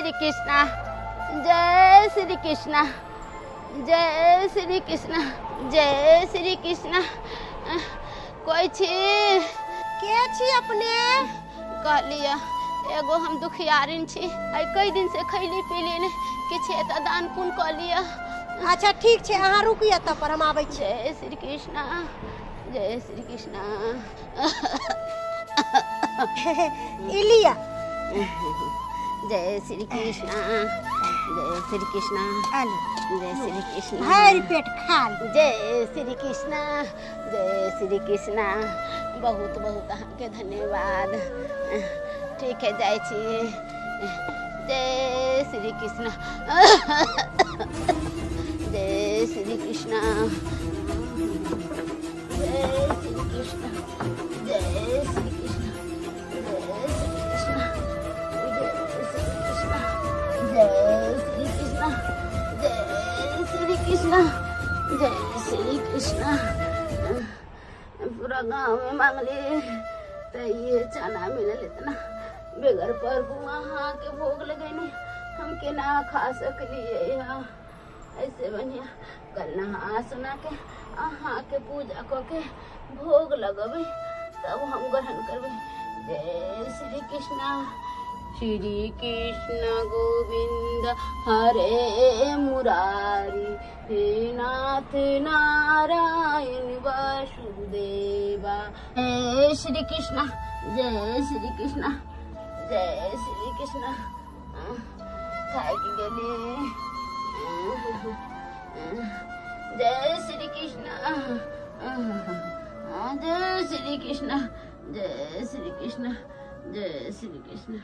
श्री कृष्णा, जय श्री कृष्णा, जय श्री कृष्णा, जय श्री कृष्णा। कोई छी? के छी अपने? कहलिए एगो हम दुखियारिन छी, आइ कई दिन से खैली पीली ने किछु एतऽ दान पुण्य कऽ लिअ। अच्छा ठीक छै, अहाँ रुकिए तब पर हम आबै छी। जय श्री कृष्णा, जय श्री कृष्णा। ई लिअ। जय श्री कृष्णा, जय श्री कृष्णा, जय श्री कृष्णा। भरि पेट खा लिअ। जय श्री कृष्णा, जय श्री कृष्णा। बहुत बहुत अहाँके धन्यवाद। ठीक है, जाइ छी। जय श्री कृष्णा, जय श्री कृष्णा, जय श्री कृष्णा, जय श्री कृष्णा, जय श्री कृष्णा, जय श्री कृष्णा, जय श्री कृष्णा, जय श्री कृष्णा। पूरा गाँव में मांगली तो ये चना मिलल इतना बेगर प्रभु अहाँ के भोग लगैनी हम केना खा सकलिए। ऐसे बढ़िया कल नहा सुना के अहाँ के पूजा कऽ के भोग लगबै तब हम ग्रहण करबै। जय श्री कृष्णा। श्री कृष्ण गोविंद हरे मुरारी, हे नाथ नारायण वासुदेवा। जय श्री कृष्णा, जय श्री कृष्णा, जय श्री कृष्णा। थाकि गेली। जय श्री कृष्णा, जय श्री कृष्णा, जय श्री कृष्णा, जय श्री कृष्णा।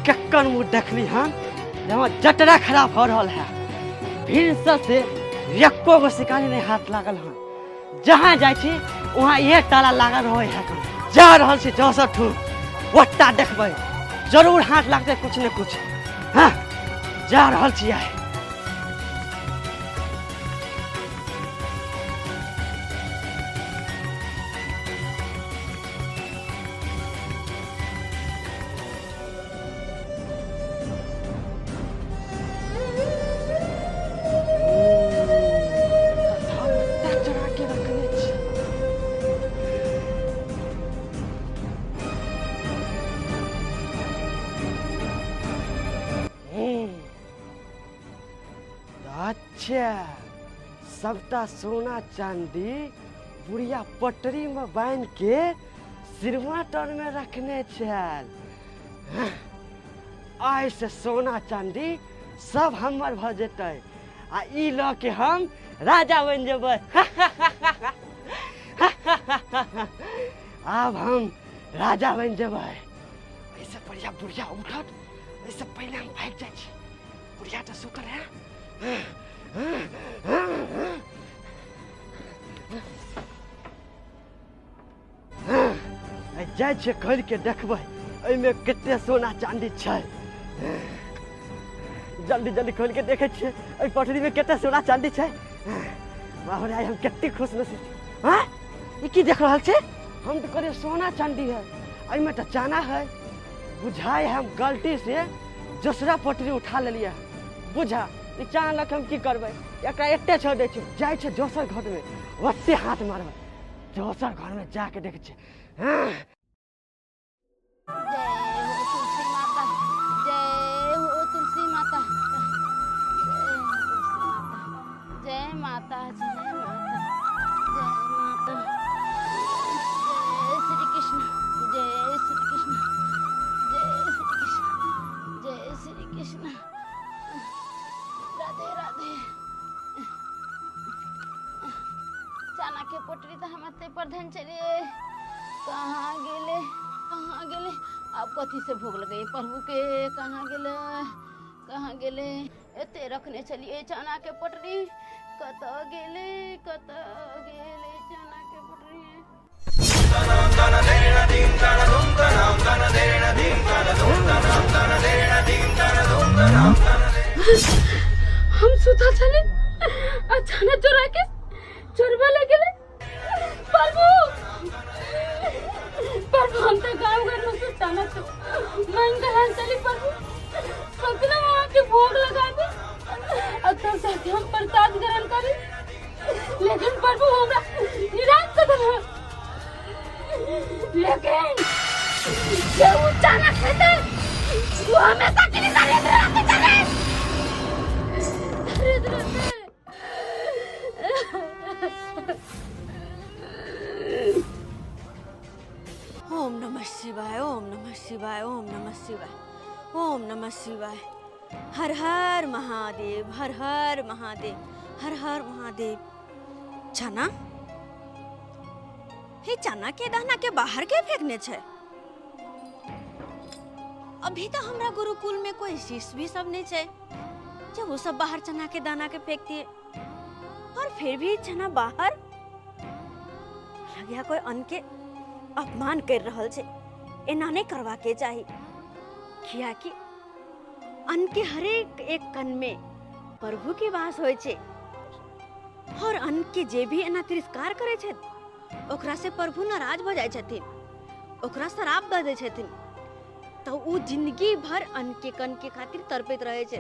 कक्कन मुँह देखली हम हमर जटरा खराब हो रहा है। भिनसर से एको गो शिकारी नहीं हाथ लागल हन। जहाँ जाइ छी वहाँ इहे ताला लागल रहे है। जा रहल छी जौसर ठू ओत्ता देखबै जरूर हाथ लागतै कुछ ने कुछ। हाँ जा रहल छी आइ। अच्छा सबटा सोना चांदी बुढ़िया पटरी में बांध के सिरमा तर में रखने छल। आइ से सोना चांदी सब हमर भ जेतै आ ई ल के हम राजा बनि जेबै। आब हम राजा बनि जेबै। एहिसँ बढ़िया बुढ़िया उठत एहिसँ पहिले हम भागि जाइ छी। बुढ़िया तऽ सुतल है। जाइ छियै खोलि के देखबै एहिमे कते सोना चांदी छै। जल्दी जल्दी खोलि के देखै छियै एहि पटरीमे कते सोना चांदी छै। बाप रे, हम कते खुश नसीब छी। हाँ ई की देख रहल छै? हम तऽ कहलियै सोना चांदी है, एहिमे तऽ चना है। बुझाइ हम गलती से दोसरा पटरी उठा लेलियै। बुझा ई चान लऽ हम की करबै, एकरा एते छोड़ि दै छियै। जाइ छै दोसर घरमे ओते हाथ मारबै। दोसर घरमे जाके देखै छियै। हाँ जय हो तुलसी माता, जय हो तुलसी माता, जय हो तुलसी माता, जय माता, जय माता, जय माता, जय श्री कृष्ण, जय श्री कृष्ण, जय श्री कृष्ण, जय श्री कृष्ण। राधे राधे। चना के पोटरी तो हम एते पर धन चलिए। कहाँ गेले, कहाँ गेले? अब कथी से भोग लगे प्रभु के? कहाँ गेले, कहाँ गेले? एते रखने चलिए चना के पोटरी। कत गेले, कत गेले चना के पोटरी? हम सुतल छली, अचानक चोरा के चोरबा ले गेलै। प्रभु प्रभु, हम तो गाँव घर में से चना चो मांग के लान चली प्रभु। सोचना वहाँ के भोग लगा दे और तब साथ हम प्रसाद ग्रहण करी, लेकिन प्रभु हमरा निराश कर देला। लेकिन जे वो चना खेते वो हमेशा के लिए दरिद्र रहते चले, दरिद्र रहते। ओम नमः शिवाय, ओम नमः शिवाय, ओम नमः शिवाय, ओम नमः शिवाय। हर हर महादेव, हर हर महादेव, हर हर महादेव। चना, हे चना के दाना के बाहर के फेंकने छे? अभी तो हमरा गुरुकुल में कोई शिष्य भी सब नहीं छे जब वो सब बाहर चना के दाना के फेंकती है, और फिर भी चना बाहर लग्या कोई अन्न के अपमान कर रहल छे। एना नहीं करवा के चाही, कियाकि अन्न के हरेक एक कण में प्रभु के वास होय छे, और अन्न के जे भी एना तिरस्कार करे छे ओकरा से प्रभु नाराज भ जाय छथिन, ओकरा श्राप दऽ दै छथिन। तो उ जिंदगी भर अन्न के कण के खातिर तड़पैत रहे छे,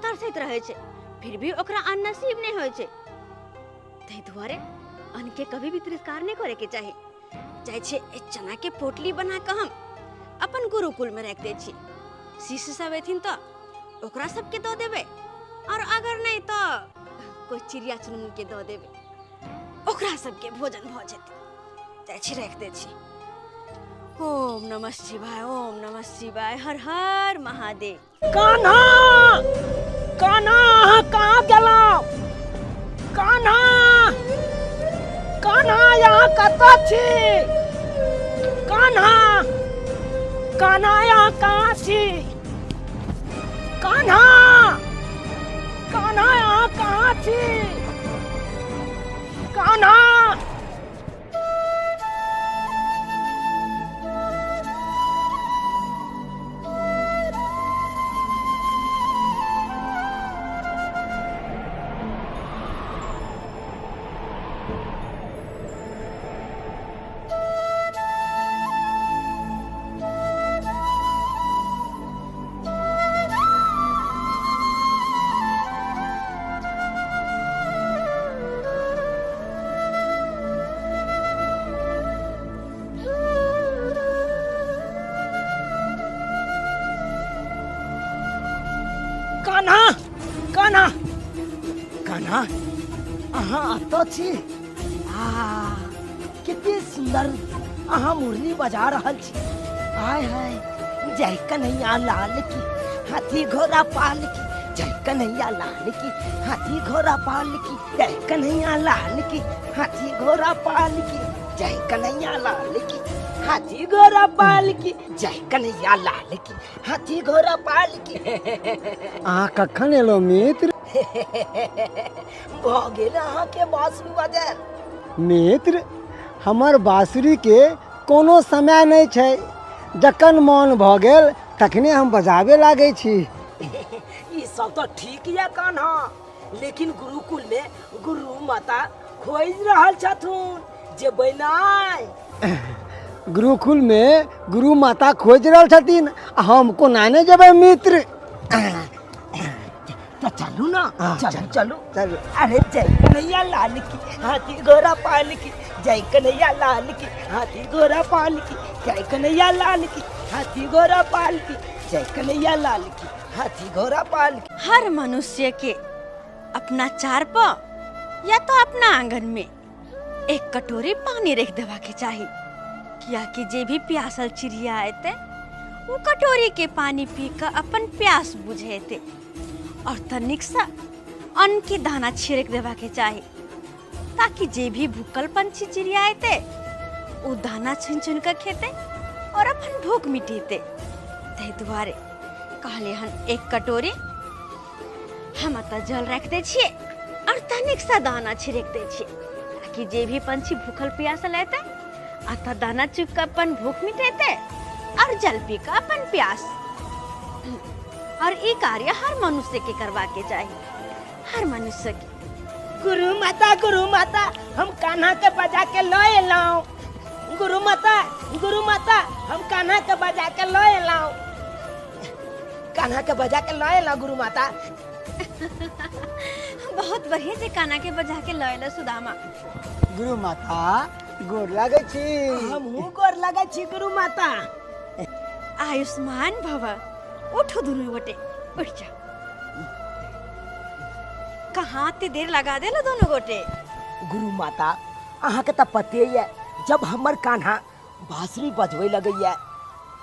तरसैत रहे छे, फिर भी ओकरा अन्न नसीब नहीं होय छे। ताहि दुआरे अन्न के कभी भी तिरस्कार नहीं करे के चाही। जाइ छे चना के पोटली बना के हम अपन गुरुकुल में रख दै छी, शिष्य सब एथिन तो ओकरा सबके दऽ देबै, और अगर नहीं तो कोई चिड़िया चुनमुन के दऽ देबै, ओकरा सबके भोजन भऽ जेतै। जाइ छी राखि दै छी। ओम नमः शिवाय, ओम नमः शिवाय, हर हर महादेव। कान्हा, कान्हा, अहाँ कहाँ गेलहुँ? कान्हा, कान्हा, यहाँ कतऽ छी? कान्हा, कान्हा, यहाँ कहाँ छी? कान्हा, कान्हा, यहाँ कहाँ छी? कान्हा। कान्हा, कान्हा, कान्हा, अहाँ एतऽ छी? आ कते सुंदर अहाँ मुरली बजा रहल छी। आय हाय, जय कन्हैया लाल की, हाथी घोड़ा पाल की, जय कन्हैया लाल की, हाथी घोड़ा पाल की, जय कन्हैया लाल की, हाथी घोड़ा पाल की, जय कन्हैया लाल की, हाथी घोड़ा पाल की, जय कन्हैया लाल की, हाथी घोड़ा पाल की। अहाँ कखन एलहुँ मित्र? भऽ गेल अहाँके बाँसुरी बजायल। मित्र, हमर बाँसुरी के कोनो समय नहीं छै, जखन मन भऽ गेल तखने हम बजाबे लागै छी। ई सब तो ठीक ये कान्हा, लेकिन गुरुकुल में गुरु माता खोजि रहल छथुन जेबै नहि? गुरुकुल में गुरु माता खोजि रहल छथिन, हम कोना नहि जेबै मित्र? तो चलू ना, चलू चलू चलू। अरे जय कन्हैया लाल की, हाथी घोड़ा पाल की, जय कन्हैया लाल की, हाथी घोड़ा पाल की, जय कन्हैया लाल की, हाथी घोड़ा पाल की, जय कन्हैया लाल की, हाथी घोड़ा पाल की। हर मनुष्य के अपना चार पर या तो अपना आंगन में एक कटोरी पानी रख देवा के चाही, कियाकि जे भी प्यासल चिड़िया एते वो कटोरी के पानी पी कर अपन प्यास बुझेते, और तनिक सा अन्न के दाना छिड़क देवा के चाही, ताकि जे भी भूखल पंछी चिड़िया एते वो दाना चुन चुन कर खेते और अपन भूख मिटेते। ताहि दुआरे कहले हन एक कटोरी हम अतः जल रख दे छियै और तनिक सा दाना छिड़क दे छियै, ताकि जे भी पंछी भूखल प्यासल एते अतः दाना चुग कर अपन भूख मिटेते और जल पी कर अपन प्यास। और ई कार्य हर मनुष्य के करवा के चाहिए, हर मनुष्य के। गुरु माता, गुरु माता, हम कान्हा के बजा के लय एलहुँ। गुरु माता, गुरु माता, हम कान्हा के बजा के लय एलहुँ, कान्हा के बजा के लय एलहुँ गुरु माता। बहुत बढ़िया से कान्हा के बजा के लय एलहुँ सुदामा। गुरु माता गोर लागै छी। हमहूँ गोर लागै छी गुरु माता। आयुष्मान भव। उठो दुनू गोटे, उठ जाओ। कहाँ इतनी देर लगा देला दोनों गोटे? गुरु माता अहाँ के तो पते है, जब हमर कान्हा बांसुरी बजबे लगैया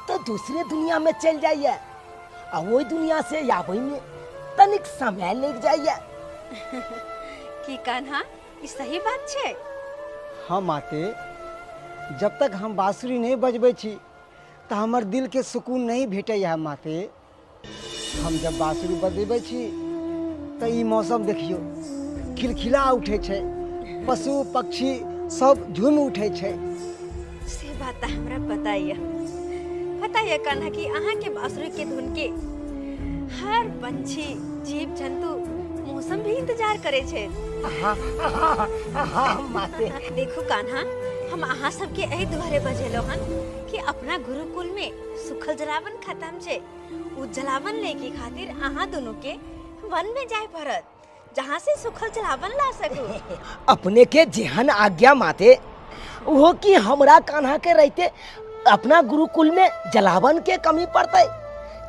तो दूसरे दुनिया में चल जाइए, आ वही दुनिया से आबै में तनिक समय लग जाइए। की कान्हा, ई सही बात छै? हाँ माते, जब तक हम बांसुरी नहीं बजबै छी तो हमर दिल के सुकून नहीं भेटैया माते। हम जब बांसुरी बजबै छी तो ई मौसम देखियो खिलखिला उठे छै, पशु पक्षी सब झूम उठे छै। से बात हमरा पता ये, पता ये कान्हा कि अहाँ के बांसुरी के धुन के हर पंछी, जीव जंतु, मौसम भी इंतजार करे छै। हाँ माते। देखो कान्हा, हम अहाँ सबके एहि दुआरे बजेलो हन कि अपना गुरुकुल में सुखल जलावन खत्म छै। उ जलावन लेके खातिर अहाँ दोनों के वन में जाए पड़त, जहाँ से सुखल जलावन ला सकू। अपने के जेहन आज्ञा माते, वो कि हमरा कान्हा के रहते अपना गुरुकुल में जलावन के कमी पड़ते,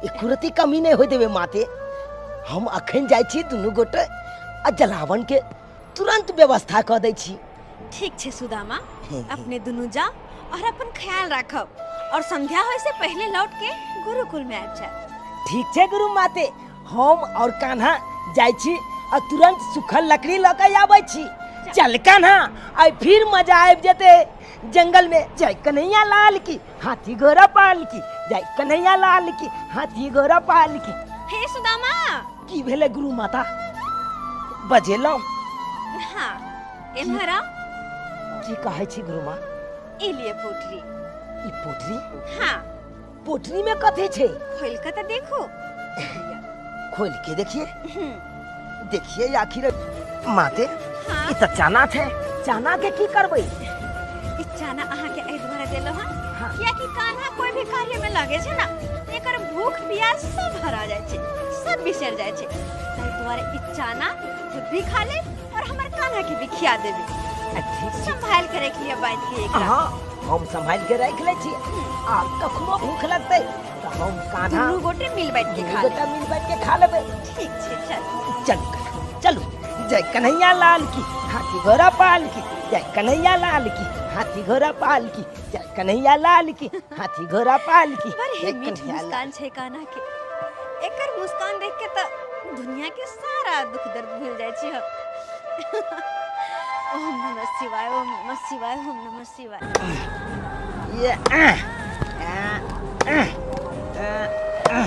एकुरती कमी नहीं हो देवे माते। हम अखन जाइ छी दुनू गोटे आ जलावन के तुरंत व्यवस्था कर दै छी। ठीक छै सुदामा, अपने दुनू जाओ और अपन ख्याल राखब, और संध्या होए से पहले लौट के गुरुकुल में आबि जाए। ठीक छै गुरु माते, हम और कान्हा जाइ छी आ तुरंत सुखल लकड़ी लऽ के आबै छी। चल कान्हा, आइ फिर मजा आबि जेतै जंगल में। जय कन्हैया लाल की, हाथी घोड़ा पाल की, जय कन्हैया लाल की, हाथी घोड़ा पाल की। हे सुदामा, की भेलै गुरु माता? बजेलहुँ? हाँ, एम्हर आउ। की कहै छी गुरु माँ? ई लिए पोटरी। ई पोटरी? हाँ। पोटरी में कथी छै? खोल के तो देखो। खोल के देखिए, देखिए आखिर माते। हाँ। ई त चना छै, चना के की करबै? ई चना अहाँ के एहि दुआरे देलहुँ हन कियाकि कान्हा कोई भी कार्य में लगे छै ना, एकर भूख प्यास सब हरा जाइ छै, सब बिसर जाइ छै। ताहि दुआरे ई चना खुद भी खा ले और हमर कान्हा के भी खिया देबे। संभाल के रख लिया बात के एकरा। हाँ, हम संभाल के रख ले छी, आ कखनो भूख लगतै त हम कान्हा दुनू गोटे मिल बैठ के खा लेबै, मिल बैठ के खा लेबै। ठीक छै, चल चल चलू। जय कन्हैया लाल की, हाथी घोड़ा पाल की, जय कन्हैया लाल की, हाथी घोड़ा पाल की, जय कन्हैया लाल की, हाथी घोड़ा पाल की। बड़ मीठ मुस्कान छै कान्हा के, एकर मुस्कान देख के त दुनिया के सारा दुख दर्द भूल जाइ छी हम। ओम नमः शिवाय, ओम नमः शिवाय, ओम नमः शिवाय। ये आ आ आ आ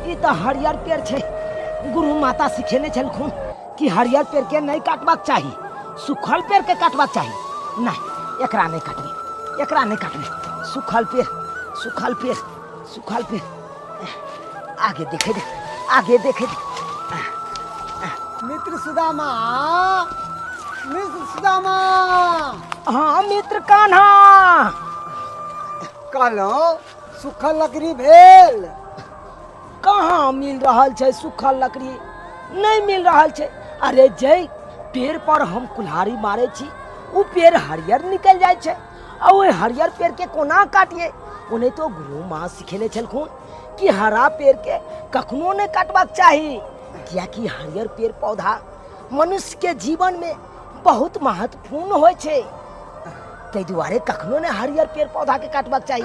ई त हरियर पेड़ छै। गुरु माता सिखेने छलखुन कि हरियर पेड़ के नहीं काटबाक चाही, सुखल पेड़ के काटबाक चाही। नहीं, एकरा नहीं काटबे, एकरा नहीं काटबे, सुखल पेड़, सुखल पेड़, सुखल पेड़। आगे देखे दे, आगे देखे दे। मित्र सुदामा, मित्र सुदामा। हाँ मित्र कान्हा, कहलहुँ सुखल लकड़ी भेल? कहाँ मिल रहल छै सुखल लकड़ी? नहीं मिल रहल छै। अरे जै पेड़ पर हम कुल्हाड़ी मारे छी उ पेड़ हरियर निकल जाइ छै, आ ओहि हरियर पेड़ के कोना काटिए? ओने तो गुरु माँ सिखेने छलखुन कि हरा पेड़ के कखनो नहीं काटबाक चाही, कियाकि हरियर पेड़ पौधा मनुष्य के जीवन में बहुत महत्वपूर्ण होइ छै। ताहि दुआरे कखनो नहीं हरियर पेड़ पौधा के काटबाक चाही।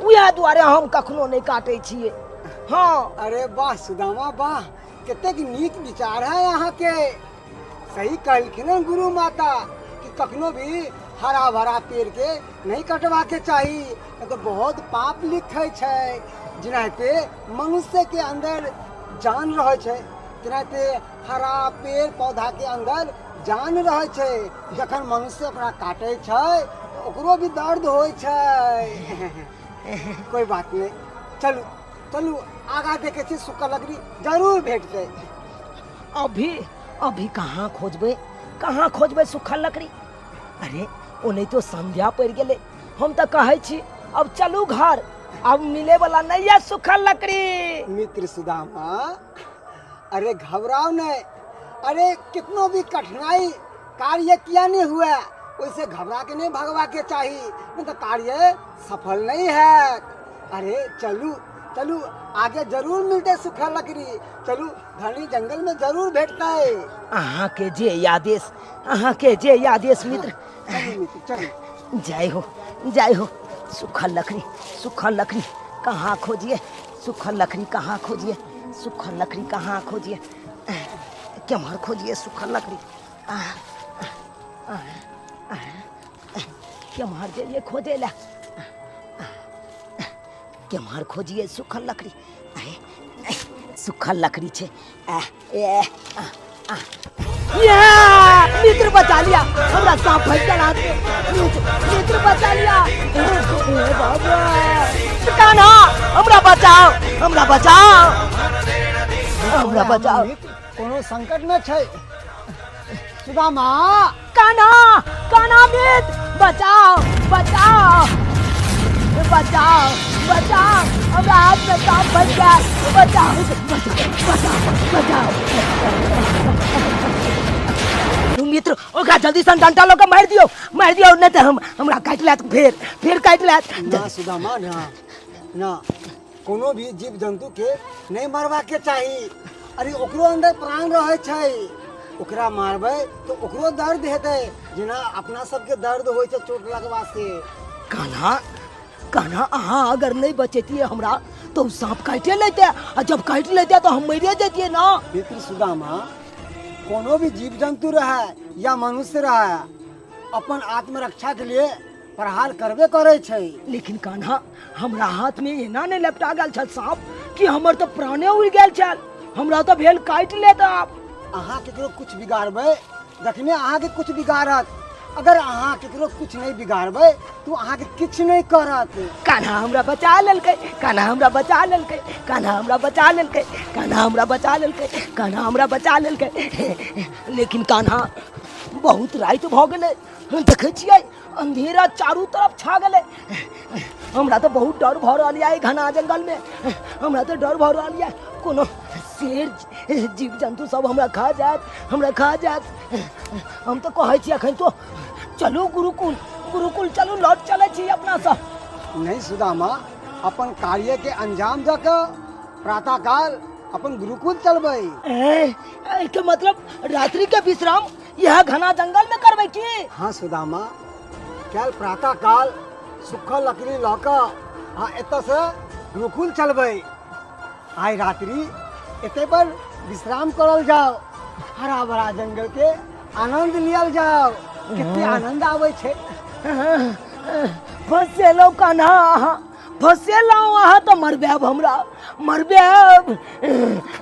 उएह दुआरे हम कखनो नहीं काटै छियै। हाँ। अरे वाह सुदामा वाह, कतेक नीक विचार है यहाँ के। सही कहलखिन गुरु माता कि कखनो भी हरा भरा पेड़ के नहीं कटवा के चाही, तो बहुत पाप लिखे छै। जेनाहिते मनुष्य के अंदर जान रहे छै, तेनाहिते हरा पेड़ पौधा के अंदर जान रहै छै। जखन मनुष्य ओकरा काटै छै तऽ ओकरो भी दर्द होइ छै। कोई बात नहीं, चलू चलू आगा देखे छी, सूखल लकड़ी जरूर भेटतै। अभी अभी कहाँ खोजबै, कहाँ खोजबै सूखल लकड़ी? अरे ओने तो संध्या पड़ गेलै। हम तऽ कहै छी अब चलू घर, अब मिले वाला नहीं है सूखल लकड़ी। मित्र सुदामा, अरे घबराओ नहीं, अरे कितनो भी कठिनाई कार्य किया नहीं हुआ वैसे घबरा के नहीं भगवा के चाहिए, नहीं तो कार्य सफल नहीं है। अरे चलू चलू आगे जरूर मिलते सूखा लकड़ी, चलू घनी जंगल में जरूर भेटता है। अहाँ के जे आदेश, अहाँ के जे आदेश मित्र। चलू मित्र चलू। जय हो जय हो। सूखल लकड़ी, सूखल लकड़ी कहाँ खोजिए, सूखल लकड़ी कहाँ खोजिए, सूखल लकड़ी कहाँ खोजिए, केम्हर खोजिए सूखल लकड़ी, केम्हर जइए खोजे ला, केम्हर खोजिए सूखल लकड़ी। सूखल लकड़ी छे। मित्र बचा लिया हमरा, सांप फंस गेल हाथ में। मित्र बचा लिया। बाबा कान्हा हमरा बचाओ, हमरा बचाओ, हमरा बचाओ। कोनो संकट न छै सुदामा। कान्हा कान्हा मित्र बचाओ बचाओ बचाओ बचाओ, हमरा हाथ में सांप फंस गया। बचाओ बचाओ बचाओ। मित्र ओकरा जल्दी सन डंटा लऽ के मारि दियौ, मारि दियौ, नहि तऽ हम हमरा काटि लेत, फेर फेर काटि लेत। ना सुदामा ना ना, कोनो भी जीव जंतु के नहीं मारबा के चाही। अरे ओकरो अंदर प्राण रहे छै, ओकरा मारबै तो ओकरो दर्द हेतै, जेना अपना सबके दर्द होइ छै चोट लगवा से। कान्हा कान्हा अहाँ अगर नहीं बचेतियै हमरा तो सांप काटे लेते, आ जब काटि लेते तो हम मरिए जैतियै ना। मित्र सुदामा, कोनो भी जीव जंतु रहे या मनुष्य रहे, अपन आत्मरक्षा के लिए प्रहार करबे करे छै। लेकिन कान्हा हमरा हाथ में एना नहीं लपटा गेल छल सांप कि हमर तो प्राणे उड़ि गेल छल, हमरा तो भेल काटि लेत। आप अहाँ केकरो कुछ बिगाड़बै जखने अहाँ के कुछ बिगाड़त, अगर अहाँ केकरो कुछ नहीं बिगाड़बै तो अहाँ के किछु नहीं करत। कान्हा हमरा बचा लेलकै, कान्हा हमरा बचा लेलकै, कान्हा हमरा बचा लेलकै, कान्हा हमरा बचा लेलकै, कान्हा हमरा बचा लेलकै। लेकिन कान्हा बहुत राति भऽ गेलै, हम देखै छियै अंधेरा चारू तरफ छा गेलै। हमरा तऽ बहुत डर भऽ रहल यऽ घना जंगल में, हमरा तऽ डर भऽ रहल यऽ कोनो शेर जीव जंतु सब हमरा खा जायत, हमरा खा जायत। हम तऽ कहै छी अखन तो चलू गुरुकुल, गुरुकुल चलू, लौट चलै छी अपना सब। नहीं सुदामा, अपन कार्य के अंजाम दऽ कऽ प्रातःकाल अपन गुरुकुल चलबै। एहिके मतलब रात्रि के विश्राम यह घना जंगल में करबै की? हाँ सुदामा, काल्हि प्रातःकाल सूखल लकड़ी लऽ कऽ आ एतऽसँ गुरुकुल चलबै। आइ रात्रि एते पर विश्राम करल जाओ, हरा भरा जंगल के आनंद लियल जाओ। कते आनंद आबै छै। फसेलहुँ कान्हा, फसेलहुँ अहाँ तऽ मरबायब हमरा, मरबायब।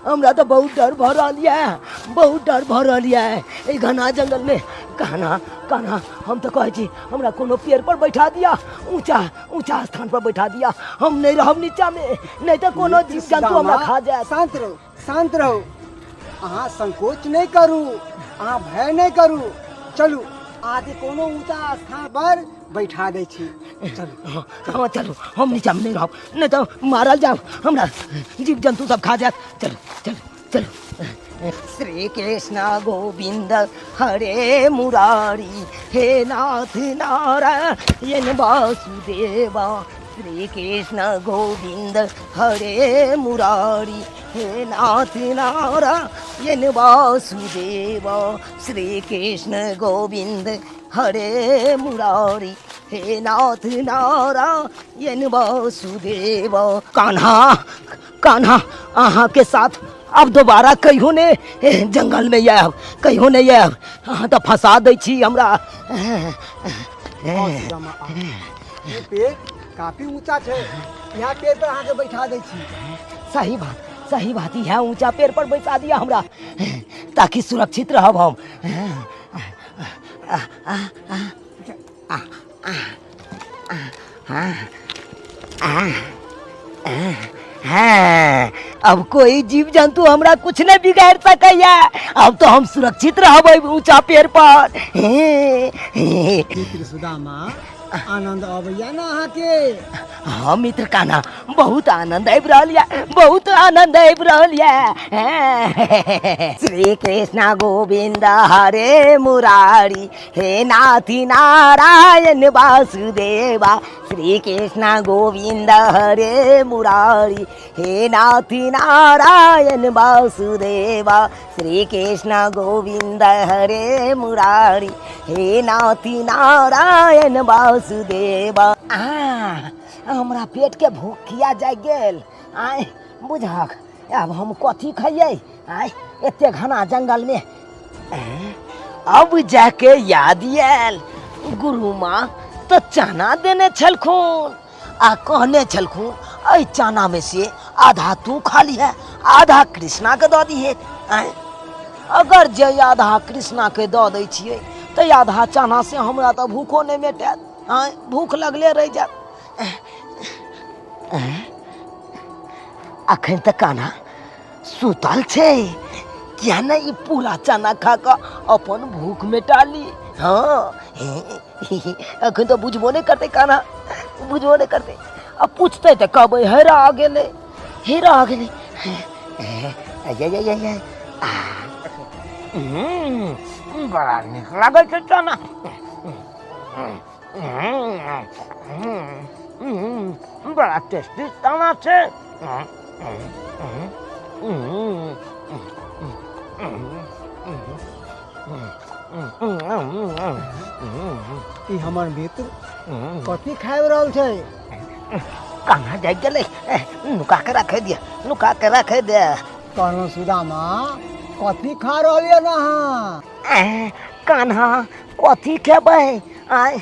हमरा तऽ बहुत डर भऽ रहल यऽ, बहुत डर भऽ रहल यऽ एहि घना जंगल में। कान्हा कान्हा हम तऽ कहै छी हमरा कोनो पेड़ पर बैठा दिया, ऊँचा ऊँचा स्थान पर बैठा दिया, हम नहीं रहब नीचा में, नहीं तऽ कोनो जीव जंतु हमरा खा जायत। शांत रहू शांत रहू, अहाँ संकोच नहीं करू, अहाँ भय नहीं करू। चलू अहाँके कोनो ऊँचा स्थान पर बैठा दै छी। चलू हाँ चलू, हम नीचा में नहीं रहब, नहीं तऽ मारल जायब, हमरा जीव जंतु सब खा जायत। चलू चलू चलू। श्री कृष्ण गोविंद हरे मुरारी, हे नाथ नारायण वासुदेवा। श्री कृष्ण गोविंद हरे मुरारी, हे नाथ नारायण वासुदेवा। श्री कृष्ण गोविंद हरे मुरारी, हे नाथ नारायण वासुदेवा। कान्हा कान्हा अहाँ के साथ अब दोबारा कहियो ने जंगल में आयब, कहियो नहीं आयब। अहाँ तऽ फंसा दै छी हमरा। पेड़ काफी ऊंचा छै, यहाँ पेड़ पर अहाँके बैठा दै छी। सही बात सही बात, इएह ऊंचा पेड़ पर बैठा दिया हमरा ताकि सुरक्षित रहब हम। हाँ, अब कोई जीव जंतु हमरा कुछ नहीं बिगाड़ सकैया। अब तो हम सुरक्षित रहबै ऊंचा पेड़ पर। मित्र सुदामा, आनंद अबैया ना अहाँके? हाँ मित्र कान्हा, बहुत आनंद आबि रहल या, बहुत आनंद आबि रहल या। श्री कृष्ण गोविंद हरे मुरारी, हे नाथ नारायण वासुदेवा। श्री कृष्ण गोविंद हरे मुरारी, हे नाथ नारायण वासुदेवा। श्री कृष्ण गोविंद हरे मुरारी, हे नाथ नारायण वासुदेवा। आ हमरा पेट के भूख किया जाय गेल। आय बुझक, अब हम कथी खइयै? आय एते घना जंगल में। अब जाके याद आयल, गुरु माँ तो चना देने छलखुन आ कहने छलखुन एहि चना में से आधा तू खा लिहे, आधा कृष्णा के दऽ दिहे। आय अगर जे आधा कृष्णा के दऽ दै छियै तऽ आधा चना से हमरा तऽ भूखो नहि मेटायत। आय भूख लगले रहि जायत। अखन तऽ कान्हा सुतल छै, किया नहि ई पूरा चना खा कऽ अपन भूख मेटा ली। हाँ अखन तऽ बुझबो नहि करतै कान्हा, बुझबो नहि करतै। आ पूछतै तऽ कहबै हेरा गेलै, हेरा गेलै। बड़ा नीक लागै छै चना। बड़ा टेस्टी चना छै। ई हमर मित्र कथी खाबि रहल छै? कान्हा जागि गेलै, नुका के राखै दिअ, नुका के राखै दे। कहलहुँ सुदामा, कथी खा रहल यऽ ने अहाँ? कान्हा कथी खेबै? आय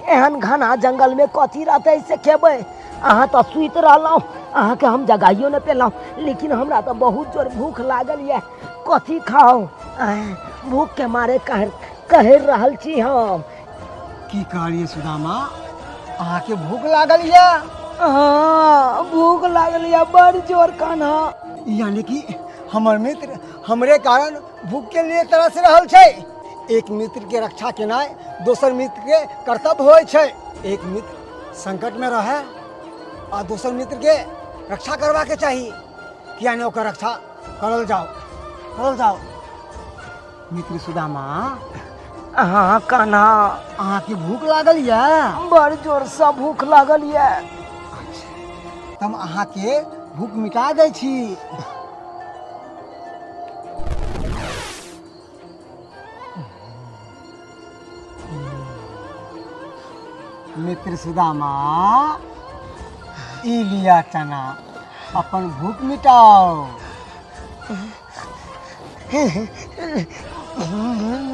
एहन घना जंगल में कथी रहतै से खेबै? अहाँ तऽ सुति रहलहुँ, अहाँके हम जगाइयो नहि पेलहुँ, लेकिन हमरा तऽ बहुत जोर भूख लागल यऽ। कथी खाउ? भूख के मारे कहि रहल छी हम। की कहलियै सुदामा, अहाँके भूख लागल यऽ? हाँ भूख लागल यऽ बड़ जोर कान्हा। यानी कि हमर मित्र हमरे कारण भूख के लिए तरस रहल छै। एक मित्र के रक्षा केनाइ दोसर मित्र के कर्तव्य होइ छै। एक मित्र संकट में रहे आ दोसर मित्र के रक्षा करबा के चाही, किया नहि ओकर रक्षा करल जाओ, करल जाओ। मित्र सुदामा। हाँ कान्हा, अहाँके भूख लागल यऽ? बड़ जोरसँ भूख लागल यऽ। तऽ हम अहाँके भूख मिटा दै छी। मित्र सुदामा, ई लिया चना, अपन भूख मिटाओ।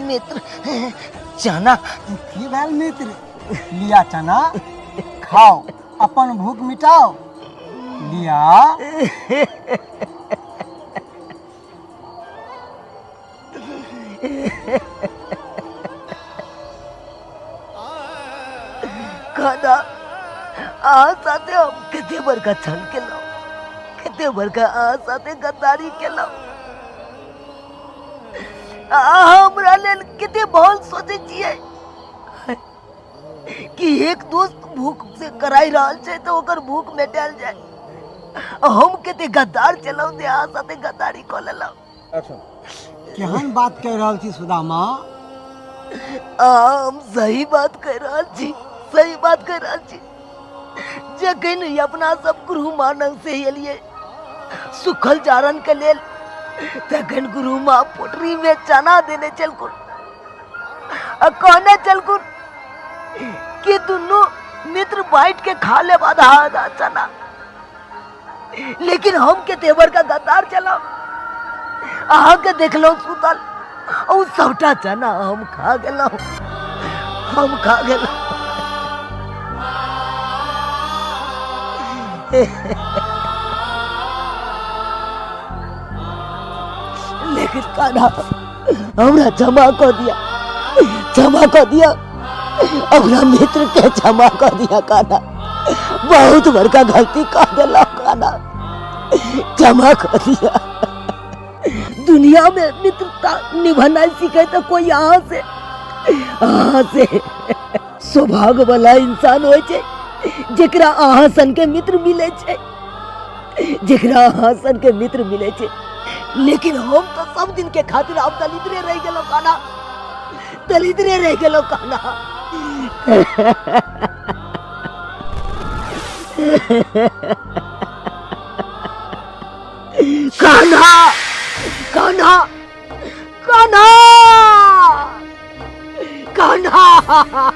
मित्र चना की भेल मित्र? लिया चना खाओ, अपन भूख मिटाओ। लिया। कान्हा, अहाँ साथे हम कते बड़का छल केलहुँ, कते बड़का अहाँ साथे गद्दारी केलहुँ। अहाँ हमरा लेल कते भल सोचै छियै कि एक दोस्त भूख से कराई रहल छै तऽ ओकर भूख मेटायल जाय। हम कते गद्दार छलहुँ जे अहाँ साथे गद्दारी कऽ लेलहुँ। केहन बात कहि रहल छी सुदामा? हम सही बात कहि रहल छी, सही बात कहि रहल छी। जखन अपना सब गुरु माँ लग से एलियै सुखल चारण के लेल, तखन गुरु माँ पोटरी में चना देने छलखुन आ कहने छलखुन कि दुनू मित्र बांटि के खा लेब आधा आधा चना। लेकिन हम के तेवर का गद्दार चला, अहाँ के देखलहुँ सुतल, ओ सबटा चना हम खा गेलहुँ, हम खा गेलहुँ। लेकिन कान्हा हमरा क्षमा कऽ दिया, क्षमा कर दिया, अपना मित्र के क्षमा कर दिया कान्हा। बहुत बड़का गलती कर दिला कान्हा, क्षमा कर दिया। दुनिया में मित्रता निभाना सीखे तो कोई यहाँ से सौभाग्य वाला इंसान हो छे जेकरा अहाँ सन के मित्र मिले छे, जेकरा अहाँ सन के मित्र मिले छे। लेकिन हम तो सब दिन के खातिर आप दलिद्रे रह गेलो कान्हा, दलिद्रे रह गेलो कान्हा। कान्हा कान्हा कान्हा कान्हा।